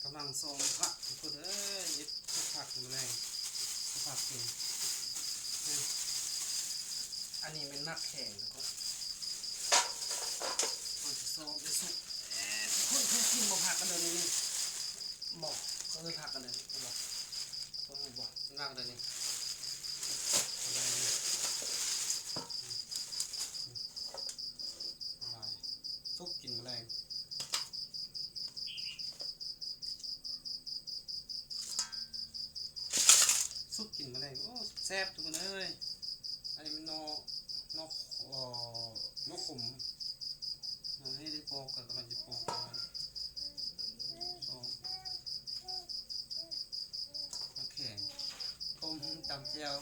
ກຳລັງຊອມຜັກທຸກຄົນເອີຍ ເຮັດ ເຮັດຜັກມື້ແລງ ເຮັດຜັກກິນ. ອັນນີ້ແມ່ນໝາກແຂງທຸກຄົນ ເຮົາຊິຊອມໄດ້ສຸກ. ເອີ ທຸກຄົນເຄີຍກິນບໍ່ ຜັກອັນເດີນີ້? ບໍ່ເຄີຍ ຜັກອັນເດີນີ້ ເຫັນບໍ່? ເບິ່ງບໍ່ ມັນມາກເດີນີ້ ສະບາຍດີ ອືມ ອືມ ສະບາຍ ສຸກກິນມື້ແລງ ສຸກກິນມື້ແລງ. ໂອ້ ແຊບທຸກຄົນເອີຍ ອັນນີ້ແມ່ນໜໍ່ ໜໍ່ ເອີ ໜໍ່ຂົມ. ເຮົາໃຫ້ໄດ້ປອກ ກໍກຳລັງຈະປອກ ສອງ ແຂງ ຕົ້ມຕຳແຈ່ວ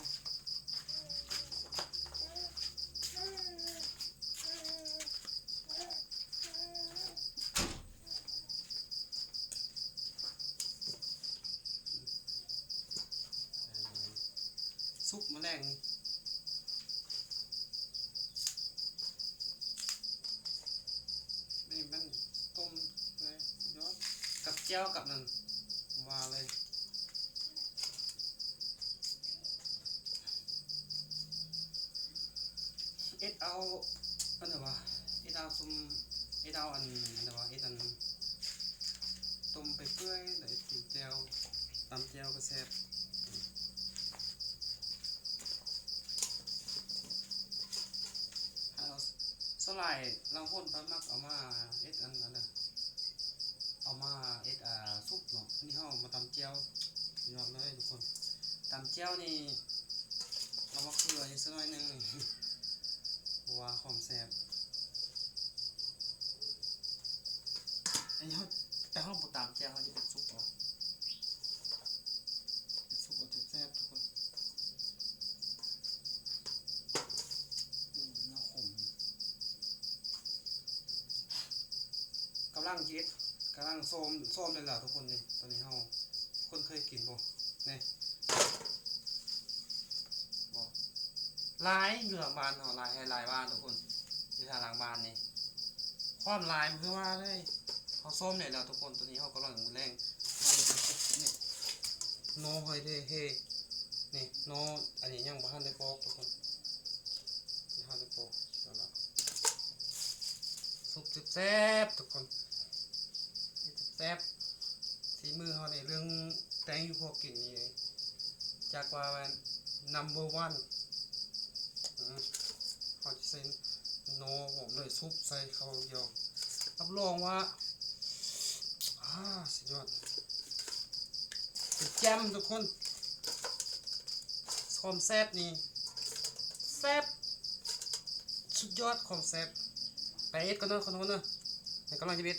ສຸກມື້ແລງນີ້ ນີ້ມັນຕົ້ມເລີຍ ຍອດ ກັບແຈ່ວກັບນັ້ນ ວ່າເລີຍ ເຮັດເອົາ ອັນໃດວະ ເຮັດເອົາຊຸມ ເຮັດເອົາອັນ ອັນໃດວະ ເຮັດອັນ ຕົ້ມໄປເປື່ອຍ ແລ້ວເຮັດກິນແຈ່ວ ຕຳແຈ່ວກໍແຊບ. ເອົາ ສ່ວນຫຼາຍລາງຄົນເພິ່ນມັກເອົາມາເຮັດອັນ ອັນນັ້ນ ເອົາມາເຮັດ ອ່າ ຊຸບເນາະ ອັນນີ້ເຮົາເອົາມາຕຳແຈ່ວ ຍອດເລີຍທຸກຄົນ. ຕຳແຈ່ວນີ້ ເອົາມາເຄືອໃສ່ໜ້ອຍໜຶ່ງ ເພາະວ່າຄວາມແຊບ ອັນນີ້ເຮົາ ແຕ່ເຮົາບໍ່ຕຳແຈ່ວ ເຮົາຈະເປັນຊຸບເອົາ ເປັນຊຸບເອົາແຊບໆ ທຸກຄົນ. ອືມ ແນວຂົມ ກຳລັງເຮັດ ກຳລັງຊອມ ຊອມໄດ້ແລ້ວທຸກຄົນນີ້. ຕອນນີ້ເຮົາ ຄົນເຄີຍກິນບໍ່ນີ້ ບໍ່ ຫຼາຍຢູ່ຫຼັງບ້ານເຮົາ ຫຼາຍໃຫ້ຫຼາຍບ້ານທຸກຄົນ ຢູ່ທາງຫຼັງບ້ານນີ້ ຄວາມຫຼາຍບໍ່ຄືວ່າເລີຍ. ເຮົາຊອມໄດ້ແລ້ວທຸກຄົນ ຕອນນີ້ເຮົາກຳລັງມື້ແລງ ນີ້ ໜໍ່ຫອຍເທເຮ ນີ້ ໜໍ່ ອັນນີ້ຍັງບໍ່ທັນໄດ້ປອກທຸກຄົນ ຍັງບໍ່ທັນໄດ້ປອກ ເອົາລະ ຊຸບແຊບໆ ທຸກຄົນ ແຊບໆ. ສີມືເຮົາໃນເລື່ອງແຕ່ງຢູ່ຄົວກິນນີ້ ຈັກວ່າແມ່ນ number one ອືມ ເຮົາຈະໃສ່ໜໍ່ຫອມເລີຍ ຊຸບໃສ່ເຂົ້າດຽວ ຮັບຮອງວ່າ ອ່າ ສຸດຍອດ ເປັນແຈ່ມທຸກຄົນ. ຄວາມແຊບນີ້ ແຊບ ສຸດຍອດຄວາມແຊບ. ໄປເຮັດກ່ອນເດີທຸກຄົນເດີ ແລ້ວກຳລັງຈະເຮັດ